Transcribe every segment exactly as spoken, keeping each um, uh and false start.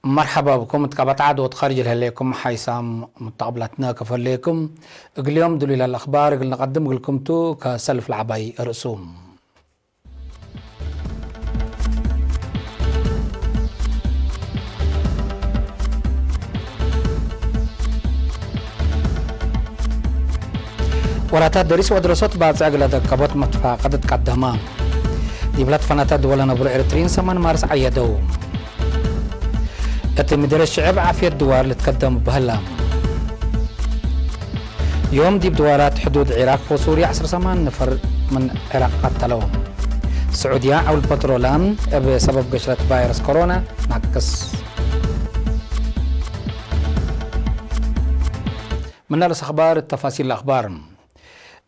መርሐባ ብኩም። እት ቀበት ዐድ ወእት ካርጅ ለህሌኩም ሓይሳም ሙተቅብላትነ ከፈሌኩም። እግል ዮም ዱሉይ ለህለ አኽባር እግል ነቀድም እግልኩም ቱ። ከሰልፍ ለዐባይ ርእሱ። ወላታት ደሪስ ወአድረሶት ባጽዕ እግለ ደቀቦት መትፋቀድ ትቀደመ። ዲብለ ትፈነተ ድወል ለነብሮ ኤርትሪን ሰማን ማርስ ዐየደው። እት ምድር ሽዕብ ዓፍየት ድዋር ልትከደም በህለ። ዮም ዲብ ድዋራት ሕዱድ ዒራቅ ወሱርያ ዐስር ሰማን ነፈር ምን ዒራቅ ቀተለው። ስዑድያ ዐውል ፐትሮላ እብ ሰበብ ገሽረት ቫይረስ ኮሮና ናቅስ። ምን አልስ አኽባር፣ ተፋሲል አኽባር።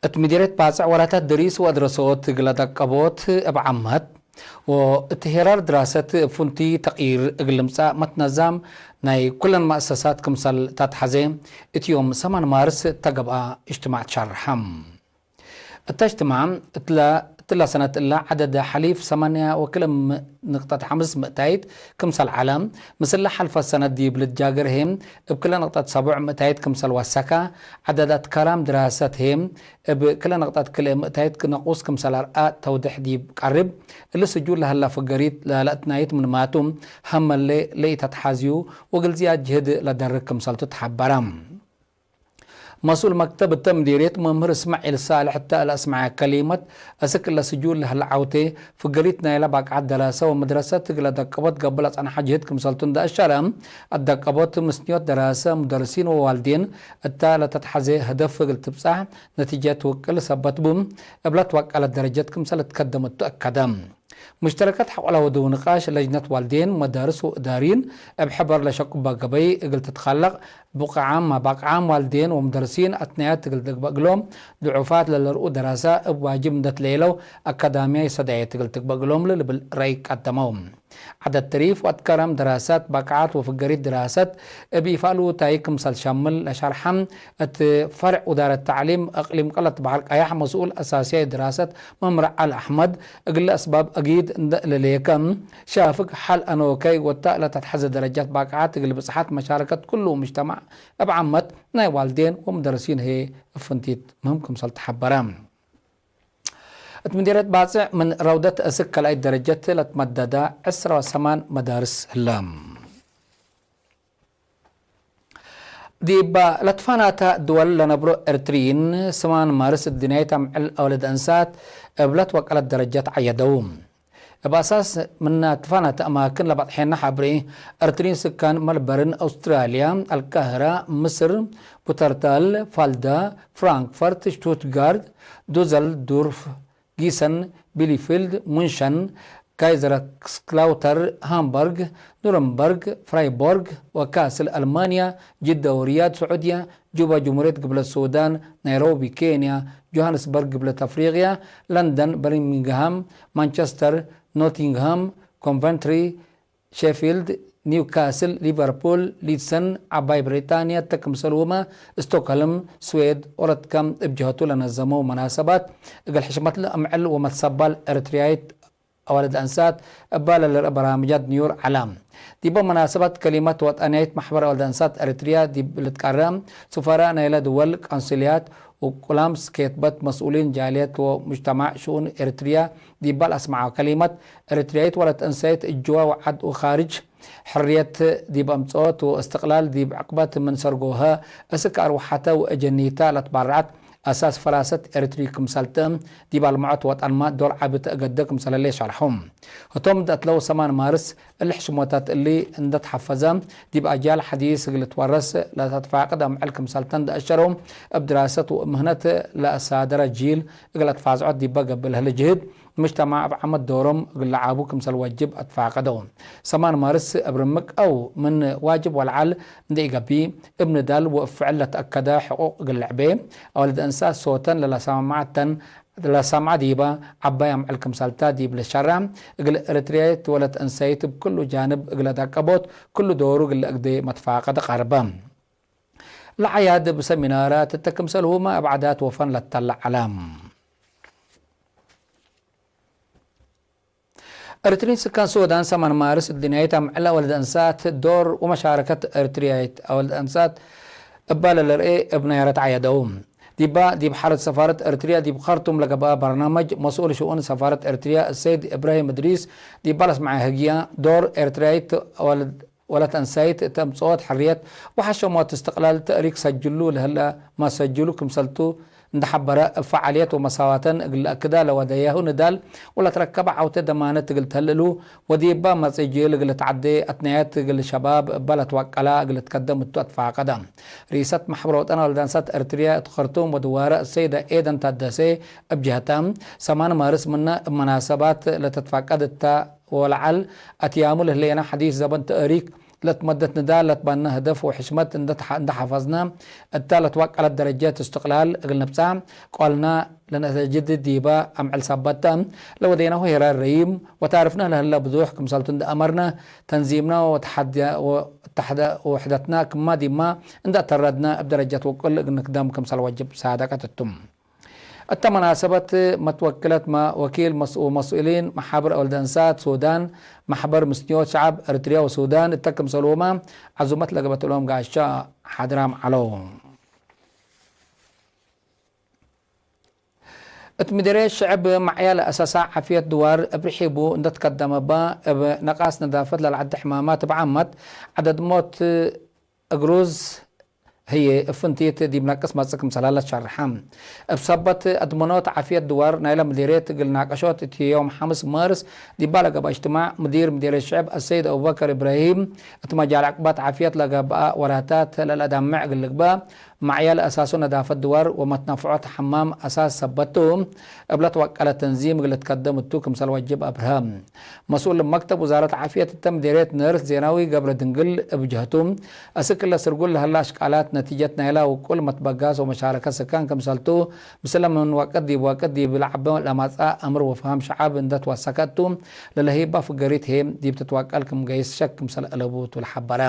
እት ምዲርየት ባጽዕ ወላታት ደሪስ ወአድረሶት እግለ ደቀቦት እብ ዓመት ወእት ሄራር ድራሰት እብ ፍንቱይ ተቅዪር እግል ልምጸእ መትነዛም ናይ ኩለን መአሰሳት ክምሰል ተትሐዜ፣ እት ዮም ሰማን ማርስ እተ ገብአ እጅትማዕ ትሻርሐ። እተ እጅትማዕ እትለ፣ እትለ ሰነት እለ ዐደደ ሐሊፍ ሰማንያ ወክልኤ ንቅጠት ሐምስ ምእታይት ክምሰል ዐለ፣ ምስለ ሐልፈ ሰነት ዲብ ልትጃገር ህዬ እብ ክለ ንቅጠት ሰቡዕ ምእታይት ክምሰል ወሰከ፣ ዐደድ አትካራም ድራሰት ህዬ እብ ክለ ንቅጠት ክልኤ ምእታይት ነቁስ ክምሰል አርአ ተውድሕ ዲብ ቀርብ፣ እሊ ስጁል ለሀላ ፍገሪት ለለአትናይት ምንማቱ፣ ሀመሌ ለኢተትሐዝዩ ወእግል ዝያድ ጅህድ ለደርግ ክምሰልቱ ተሐበረ። መስኡል መክተብ እተ ምዲርየት መምህር እስማዒል ሳልሕ እተ ለአስመዐ ከሊመት፣ አስክ እለ ስጁል ለህለ ዐውቴ፣ ፍገሪት ናይለ ባቅዓት ደራሰ ወመድረሰት እግለ ደቀቦት ገብእ ለጸንሐ ጅህድ ክምሰልቱ እንደ አሸረ፣ አደቀቦት ምስንዮት ደራሰ፣ ሙደርሲን ወዋልዴን እተ ለተትሐዜ ህደፍ እግል ትብጻሕ ነቲጀት ውቅል ሰበት ቡ፣ እብለ ትወቀለት ደረጀት ክምሰል እትከደመቱ አከደ። ሙሽተረከት ሐቆለ ወደው ንቃሽ ለጅነት ዋልዴን፣ መዳርስ ወእዳሪን እብ ሕበር ለሸቁበ ገበይ እግል ትትከለቅ፣ ብቅዓም ማባቅዓም ዋልዴን ወሙደርሲን አትናያት እግል ትግበእ እግሎም፣ ድዑፋት ለለርኡ ደራሰ እብ ዋጅብ እንደ ትሌለው አካዳምያይ ሰዳየት እግል ትግበእ እግሎም ለልብል ረአይ ቀደመው። ዐደድ ተሪፍ ወአትከረም ደራሳት ባቅዓት ወፍገሪት ድራሰት እብ ኢፋሉታይ ክምሰል ሸምል ለሸርሐ፣ እት ፈርዕ ውዳረት ተዕሊም እቅሊም ቀለት በሐር ቀያሕ መስኡል አሳስያይ ድራሰት መምህር ዐሊ አሕመድ፣ እግለ አስባብ አጊድ እንደ ለሌከ ሻፍግ ሐል አኖከይ ወታ ለተትሐዘ ደረጃት ባቅዓት እግል ብጽሐት መሻረከት ኩሉ ሙጅተማዕ እብ ዓመት ናይ ዋልዴን ወሙደርሲን ህዬ እብ ፍንቲት ምህም ክምሰል ተሐበረ። እት ምዲርየት ባጽዕ ምን ረውደት እስክ ካልኣይት ደረጀት ለትመደደ ዕስራ ወሰማን መዳርስ ህለ። ዲብ ለትፋናተ ድወል ለነብሮ ኤርትርይን፣ ሰማን ማርስ እድንያይት አምዕል አውለድ አንሳት እብ ለትወቀለት ደረጀት ዐየደው። እብ አሳስ ምነ ትፋናተ አማክን ለበጥሐነ ሐብሬ፣ ኤርትርይን ስካን መልበርን፣ አውስትራልያ፣ አልቃህራ፣ ምስር፣ ቡተርታል፣ ፋልዳ፣ ፍራንክፈርት፣ ሽቱትጋርት፣ ዱዘልዱርፍ፣ ጊሰን፣ ቢሊፊልድ፣ ሙንሸን፣ ካይዘርስክላውተር፣ ሃምበርግ፣ ኑረምበርግ፣ ፍራይቦርግ ወካስል አልማንያ፣ ጅደ ወሪያድ ስዑድያ፣ ጁባ ጅምሁርየት ግብለት ሱዳን፣ ናይሮቢ ኬንያ፣ ጆሃንስበርግ ግብለት አፍሪቅያ፣ ለንደን፣ በርሚንግሃም፣ ማንቸስተር፣ ኖቲንግሃም፣ ኮንቨንትሪ፣ ሼፊልድ፣ ኒውካስል፣ ሊቨርፑል፣ ሊድሰን፣ ዐባይ ብሪጣንያ እተ ክምሰልሁመ፣ ስቶክሆልም፣ ስዌድ፣ ኦረትከም እብ ጀሀቱ ለነዘመው መናሰባት፣ እግል ሕሽመት ለአምዕል ወመትሰባል ኤረትርያይት አዋልድ አንሳት እባ ለልርአ በራምጃት ንዩር ዐላ። ዲበ መናሰባት ከሊመት ወጠንያይት መሕበር አዋልድ አንሳት ኤረትርያ ዲብ ልትቀረ፣ ሱፈራ ናይለ ድወል፣ ቀንስልያት ወቁላምስ ኬትበት መስኡሊን ጃልየት ወሙጅተማዕ ሽኡን ኤረትርያ ዲበ ለአስመዐው ከሊመት፣ ኤረትርያይት ወለት እንሳይት እጅዋ ወዐድ ወካርጅ፣ ሕርየት ዲብ አምጽኦት ወእስትቅላል ዲብ ዕቅበት ምን ሰርጎሀ፣ እስክ አርወሐተ ወእጀኒተ ለትባረዐት አሳስ ፈራሰት ኤረትርዩ ክምሰልተ፣ ዲብ አልመዖት ወጠንመ ዶር ዐቢ ተአገደ ክምሰለሌ ሸርሐው። ህቶም እንደ አትለው ሰማን ማርስ እሊ ሕሽሞታት እሊ እንደ ተሐፈዘ፣ ዲብ አጅያል ሐዲስ እግል ልትወረስ ለተትፋቅድ አምዕል ክምሰልተ እንደ አሸረው፣ እብ ድራሰት ወምህነት ለአሳደረ ጂል እግል አትፋዝዖት ዲበ ገብእ ለህለ ጅህድ፣ ሙጅተማዕ እብ ዓመት ዶሮም እግል ለዓቡ ክምሰል ወጅብ አትፋቀደው። ሰማን ማርስ እብ ርምቅ አው ምን ዋጅብ ወለዐል እንዴ ኢገብእ፣ እብ ንዳል ወእብ ፍዕል ለተአከደ ሕቁቅ እግል ልዕቤ፣ አዋልድ እንሳት ሶተን ለለሰማማዐተን ለሰምዐ ዲበ ዐባይ አምዕል ክምሰልተ ዲብ ልሸረ፣ እግል ኤረትርያይት ወለት እንሳይት እብ ክሉ ጃንብ እግለ ደቀቦት ክሉ ዶሩ እግል ለአግዴ መትፋቀድ ቀርበ። ለዐያድ እብ ሰሚናራት እተ ክምሰልሁመ እብ ዓዳት ወፈን ለተለ ዐለ። ኤሪትሪን ስካን ሱዳን ሰማን ማርስ እድንያይት አምዕል አወልድ አንሳት ዶር ወመሻረከት ኤሪትሪያይት አወልድ አንሳት እባ ለልርኤ እብ ናይረት ዐየደው። ዲባ ዲብ ሐረት ሰፋረት ኤሪትሪያ ዲብ ካርቱም ለገብአ በርናመጅ መስኡል ሽኡን ሰፋረት ኤሪትሪያ እሰይድ እብራሂም እድሪስ ዲባ ለስምዐ ህግያ ዶር ኤሪትሪያይት አወልድ ወለት አንሳይት እት አምጽኦት ሕርየት ወሐሸሞት እስትቅላል ተእሪክ ሰጅሉ ለህለ ማሰጅሉ ክምሰልቱ እንደ ሐበረ፣ እብ ፈዓልየት ወመሳዋተን እግል ለአክዳ ለወደያሁ ንዳል ወለትረከበ ዐውቴ ደማነት እግል ተህልሉ ወዲባ መጽእ ጅል እግል ልትዐዴ አትናየት እግል ሸባብ እበ ለትወቀላ እግል ልትከደም እቱ አትፋቀደ። ርኢሰት መሕበር ወጠን ወልዳንሳት ኤርትርያ እት ከርቱም ወድዋረ እሰይደ ኤደን ታደሴ እብ ጀህተ፣ ሰማን ማርስ ምነ እብ መናሰባት ለትትፋቀድ እተ ወለዐል አትያሙ ለህሌነ ሐዲስ ዘበን ተእሪክ ለትመደት ንዳል ለትባነ ህደፍ ወሕሽመት እንደ ተሐ-፣ እንደ ሐፈዝነ፣ እተ ለትወቀለት ደረጀት እስትቅላል እግል ንብጸሕ፣ ቆልና ለነተጅድድ ዲበ አምዕል ሰበት ተ፣ ለወዴናሁ ሄራር ረዪም፣ ወታርፍነ ለህለ ብዙሕ ክምሰልቱ እንደ አመርነ፣ ተንዚምነ ወተሐደ-፣ ወተሐደ-፣ ወውሕደትነ ክማ ዲማ እንደ አተረድነ፣ እብ ደረጀት ውቅል እግል ንክደም ክምሰል ወጅብ ሳደቀት እቱ። እተ መናሰበት መትወክለት መ-፣ ወኪል መስ-፣ ወመስኡሊን መሓብር አወልድ አንሳት ሱዳን፣ መሕበር ምስንዮት ሸዐብ ኤርትርያ ወሱዳን እተ ክምሰልሁመ ዐዙመት ለገብአት እሎም ጋሻ ሓድራም ዐለው። እት ምዴርየት ሸዐብ መዕያ ለአሰሳ ዓፍየት ድዋር እብ ርሒቡ እንደ ትከደመ በ፣ እብ ነቃስ ነዳፈት ለለዐደ ሕማማት እብ ዓመት ዐደድ ሞት እግሩዝ ህዬ እብ ፍንቲት ዲብ ነቅስ መጽእ ክምሰለ ለትሸርሐ። እብ ሰበት አድመኖት ዓፍየት ድዋር ናይለ ምዲርየት እግል ናቀሾት እት ዮም ሐምስ ማርስ ዲባ ለገብአ እጅትማዕ፣ ምዲር ምዲርየት ሽዕብ አሰይድ አቡበከር እብራሂም እት መጃል ዕቅባት ዓፍየት ለገብአ ወራታት ለለአዳምዕ እግል ልግበእ፣ መዕያ ለአሳሱ ነዳፈት ድዋር ወመትነፍዖት ሐማም አሳስ ሰበት ቱ፣ እብ ለትወቀለ ተንዚም እግል ልትከደም እቱ ክምሰል ወጅብ አብርሀ። መስኡል መክተብ ውዛረት ዓፍየት እተ ምዴርየት ነርስ ዜናዊ ገብረ ድንግል እብ ጀህቱ፣ አስክ እለ ስርጉል ለህለ አሽቃላት ነቲጀት ናይላ ውቁል መትበጋስ ወመሻረከት ስካን ክምሰልቱ፣ ምስለ ምን ወቅት ዲብ ወቅት ዲብ ለዐበ ለመጽአ አምር ወፍሃም ሸዐብ እንደ ትወሰከ እቱ፣ ለለህይባ ፍገሪት ህዬ ዲብ ትትወቀል ክም ገይስ ሸክ ክምሰል አለቡ ቱ ለሐበረ።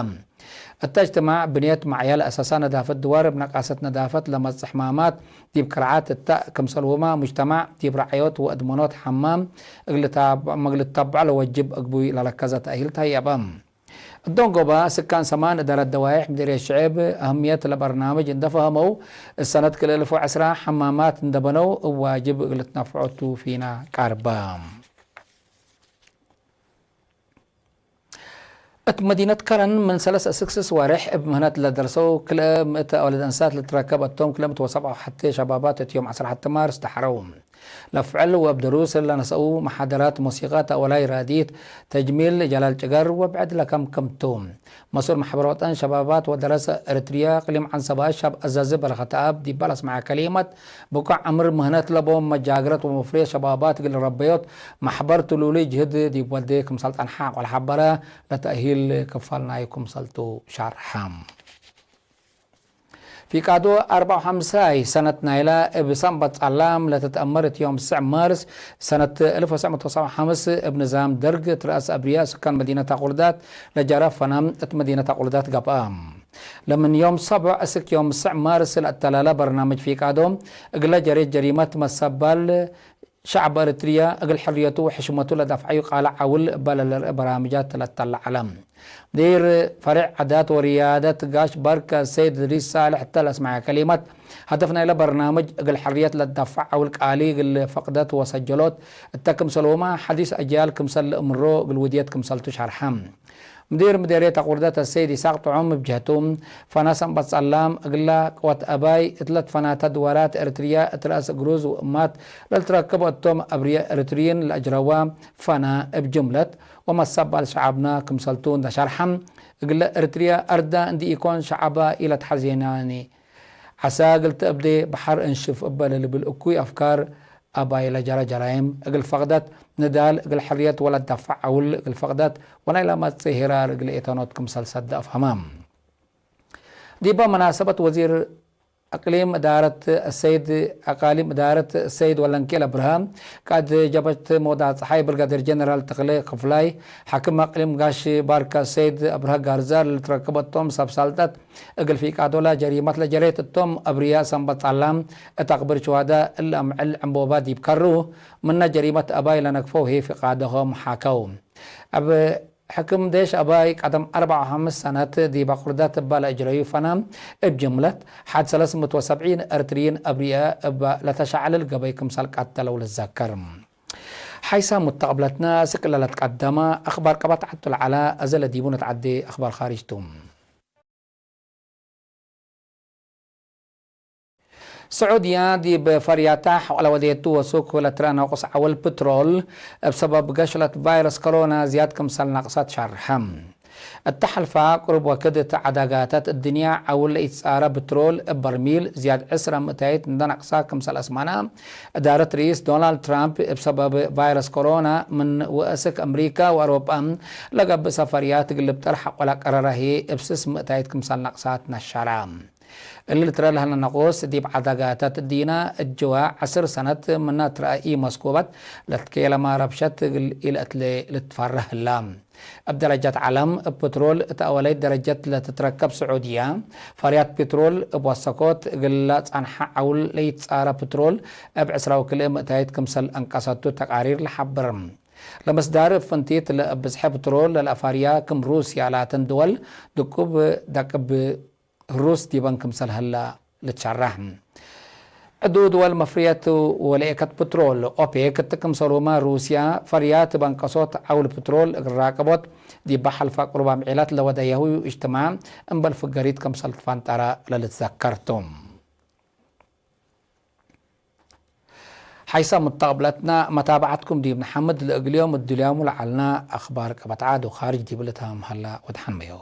እተ እጅትማዕ ብንየት መዕያ ለአሰሳ ነዳፈት ድዋር እብ ነቃሰት ነዳፈት ለመጽእ ሕማማት ዲብ ከርዓት እተ ክምሰልሁመ ሙጅተማዕ ዲብ ረዐዮት ወአድመኖት ሐማም እግል ልታብ-፣ እግል ልተብዖ ለወጅብ እግቡይ ለረከዘ ተእሂል ተህየበ። እዶንጎበ ስካን ሰማን እዳረት ደዋይሕ ምዲርየት ሽዕብ አህምየት ለበርናምጅ እንደ ፈሀመው፣ እሰነት ክልኤ እልፍ ወዐስራ ሐማማት እንደ በነው እብ ዋጅብ እግል ልትነፍዖ ቱ ፊና ቃርበ። እት መዲነት ከረን ምን ሰለስ እስክ ስስ ዋሬሕ እብ ምህነት ለደርሰው ክልኤ ምእት አወልድ አንሳት ልትረከብ እቶም፣ ክልኤ ምእት ወሰብዓ ወሐቴ ሸባባት እት ዮም ዐስራ ሐቴ ማርስ ተሐረው። ለፍዕል ወእብ ድሩስ ለነስአው መሓደራት፣ ሞሲቃ፣ ተአወላይ ራዲት፣ ተጅሚል፣ ጀላል ጭገር ወብዕድ ለከምክም ቱ። መስኡል መሕበር ወጠን ሸባባት ወደረሰ ኤረትርያ እቅሊም ዐንሰባ ሻብ አዛዚ በረኸተአብ ዲባ ለአስመዐ ከሊመት፣ ብቆዕ ዕምር ምህነት ለቦም መጃግረት ወመፍሬት ሸባባት እግል ረበዮት መሕበር ትሉሊ ጅህድ ዲብ ወዴ ክምሰል ጸንሐ ወለሐበረ፣ ለተእሂል ክፋል ናይ ክምሰልቱ ሸርሐ። ፊቃዶ አርበዕ ወሐምሳይ ሰነት ናይላ እብ ሰንበት ጸላም ለትትአመር እት ዮም ስዕ ማርስ ሰነት እልፍ ወሰዕ ምእት ወሰብዓ ወሐምስ እብ ንዛም ደርግ እት ረአስ አብርያ ስካን መዲነት አቁርዳት ለጀረ ፈና እት መዲነት አቁርዳት ገብአ። ለምን ዮም ሰብዕ እስክ ዮም ስዕ ማርስ ለአተላለ በርናምጅ ፊቃዶ እግለ ጀሬት ጀሪመት መሰባል ሸዕብ ኤረትርያ እግል ሕርየቱ ወሕሽመቱ ለደፍዐዩ ቃለ ዐውል እበ ለልርኤ በራምጃት ለተለዐለ። ምዲር ፈሬዕ ዓዳት ወርያደት ጋሽ ባርከ ሰይድ እድሪስ ሳልሕ እተ ለአስመዐ ከሊመት፣ ሀደፍ ናይለ በርናምጅ እግል ሕርየት ለትደፈዕ ዐውል ቃሊ እግል ፈቅደት ወሰጀሎት እተ ክምሰልሁመ ሐዲስ አጅያል ክምሰል ለእምሮ እግል ውድየት ክምሰልቱ ሸርሐ። ምዲር ምዴርየት አቁርደት አሰይድ ኢሳቅ ጥዑም እብ ጀህቱ፣ ፈና ሰንበት ጸላም እግላ ቅወት አባይ እት ለትፈናተ ድዋራት ኤረትርያ እት ረአስ እግሩዝ ወእማት ለልትረክብ እቶም አብርየ ኤረትርይን ለአጅረዋ ፈና እብ ጅምለት ወመሰባል ሸዐብነ ክምሰልቱ እንደ ሸርሐ፣ እግለ ኤረትርያ አርዳ እንዲ ኢኮን ሸዐባ ኢለትሐዜናኒ፣ ዐሳ እግል ተአብዴ በሐር እንሽፍ እበ ለልብል እኩይ አፍካር አባይ ለጀረ ጀራይም እግል ፈቅደት፣ ንዳል እግል ሕርየት ወለትደፈዕ ዐውል እግል ፈቅደት ወናይለ መጽእ ሄራር እግል ኤተኖት ክምሰል ሰደ አፍሀመ። ዲበ መናሰበት ወዚር አቅሊም እዳረት ሰይድ፣ አቃሊም እዳረት ሰይድ ወለንኬል አብርሃ፣ ቃድ ጀበህት ሞዳ ጸሓይ ብርጋዴር ጀነራል ተክለ ክፍላይ፣ ሓክም አቅሊም ጋሽ ባርካ ሰይድ አብርሃ ጋርዛ ለልትረክበቶም ሰብ ሳልጠት፣ እግል ፊቃዶላ ጀሪመት ለጀሬት እቶም አብርያ ሰንበት ጻላም እት አቅብር ሸዋዳ እለ አምዕል ዕንቦባ ዲብ ከሩ፣ ምነ ጀሪመት አባይ ለነክፈው ህይ ፊቃደሆም ሓከው። እብ ሕክም ዴሽ አባይ ቀደም አርበዕ ወሐምስ ሰነት ዲብ አቁርደት እበ ለእጅረዩ ፈነ፣ እብ ጅምለት ሐድ ሰለስ ምእት ወሰብዒን ኤርትርይን አብርየ እበ ለተሸዕልል ገበይ ክምሰል ቀተለው ልዘከር። ሓይሳ ሙተቅብለትነ፣ ስክ ለለትቀደመ አክባር ቀበት ዐቱ ለዐለ፣ አዜ ለዲቡ ንትዐዴ አክባር ካርጅ ቱ። ስዑድያ ዲብ ፈርያታ ሐቆለ ወዴቱ ወሱክ ለትረአ ናቁስ ዐውል ፕትሮል፣ እብ ሰበብ ገሽለት ቫይረስ ኮሮና ዝያድ ክምሰል ናቅሰት ሸርሐ። እተ ሐልፋ ቅሩብ ወክድ እት ዐዳጋታት እድንያ ዐውል ለኢትጻረ ብትሮል እብ በርሚል ዝያድ ዕስረ ምእታይት እንደ ነቅሳ ክምሰል አስማና፣ እዳረት ርኢስ ዶናልድ ትራምፕ እብ ሰበብ ቫይረስ ኮሮና ምን ወአስክ አምሪካ ወአውሮጳ ለገብእ ሰፈርያት እግል ልብጠር ሐቆለ ቀረረ ህዬ እብ ስስ ምእታይት ክምሰል ነቅሳት ነሸራ። እሊ ልትረአ ለህለ ነቁስ ዲብ ዐዳጋታት እዲነ እጅዋ ዐስር ሰነት ምነ ትረአ ኢመስኩበት ለትኬለመ ረብሸት እግል ኢለአትሌ ልትፈረህ ህላ። እብ ደረጀት ዐለም እብ ፕትሮል እት አወለይት ደረጀት ለትትረከብ ስዑድየ፣ ፈርያት ፕትሮል እብ ወሰኮት እግል ለጸንሐ ዐውል ለኢትጻረ ፕትሮል እብ ዕስራ ወክልኤ ምእታይት ክምሰል አንቀሰቱ ተቃሪር ለሐብር። ለመስዳር እብ ፍንቲት ለእብ ብዝሐ ፕትሮል ለለአፋርያ ክም ሩስያ ላተን ድወል ድቁብ ደቅብ ህሩስ ዲበን ክምሰል ሀላ ልትሸረሕ። ዕዱ ድወል መፍርየት ወለኤከት ፕትሮል ኦፔክ እት ክምሰሉመ ሩስያ ፈርያት እብ አንቀሶት ዐውል ፕትሮል እግል ራቅቦት ዲበ ሐልፋ ቅሩብ አምዒላት ለወደየሁ እጅትማዕ እምበል ፍገሪት ክምሰል ትፈንጠረ ለልትዘከር ቱ። ሓይሳ ሙተቅብለትነ መታብዐትኩም ዲብ ነሐምድ ለእግል ዮም እድልያሙ ለዐልነ አክባር ቀበት ዐድ ወካርጅ ዲብለ ተማም ሀላ ወደሐን በዮ።